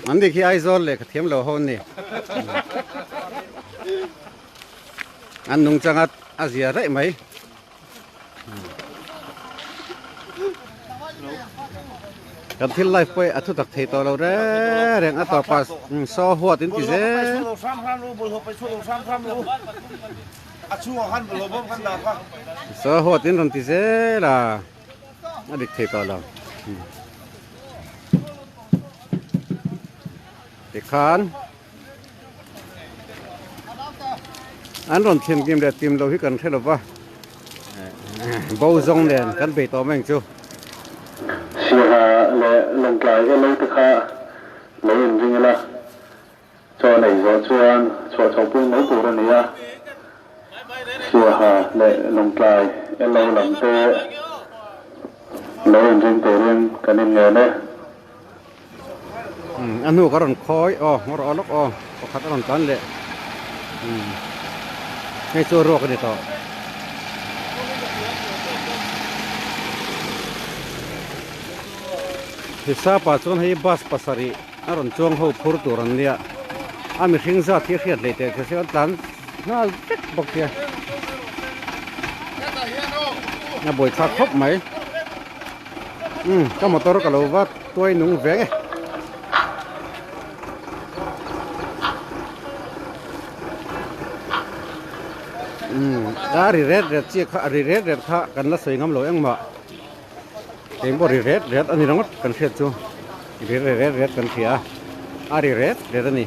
An ni khi Aizawl lehkha thiam lo ho an ni. An nungchang a zia raih mai. Kan thil live pawh a thutak thei tawh lo reng reng a tawp ah saw huat in ti zel. Saw huat in rawn ti zel a a dik thei tawh lo. Tikhan. An rawn thim kim leh tim lo hi kan hre lova, bo zawng nen kan bei tawh mai ang chu. Siaha leh Lawngtlai elo te kha lo inring ila, chaw nei zawh chuan chhuah chhoh pui mai tur a ni a. Siaha leh Lawngtlai elo lam te lo inring turin kan inngen e. A hnu ka rawn khawi aw ngawr aw lawk aw pakhat a rawn tlan leh hei chu ruak a ni tawh. Hisapa chuan hei bus pasarih a rawn chuang ho phur tur an nia a mihring zat hi a hriat hlei teh kher an tlan nghal vek bawk sia a buaithlak khawp mai. Umm ka motor ka lo va tuai nung veng e. Umm a ri ret ret chiah kha a ri ret ret kha kan la sawi ngam lo engmah eng pawh ri ret ret a ni ringawt kan hriat chu ri ret ret kan hria a a ri ret ret a ni.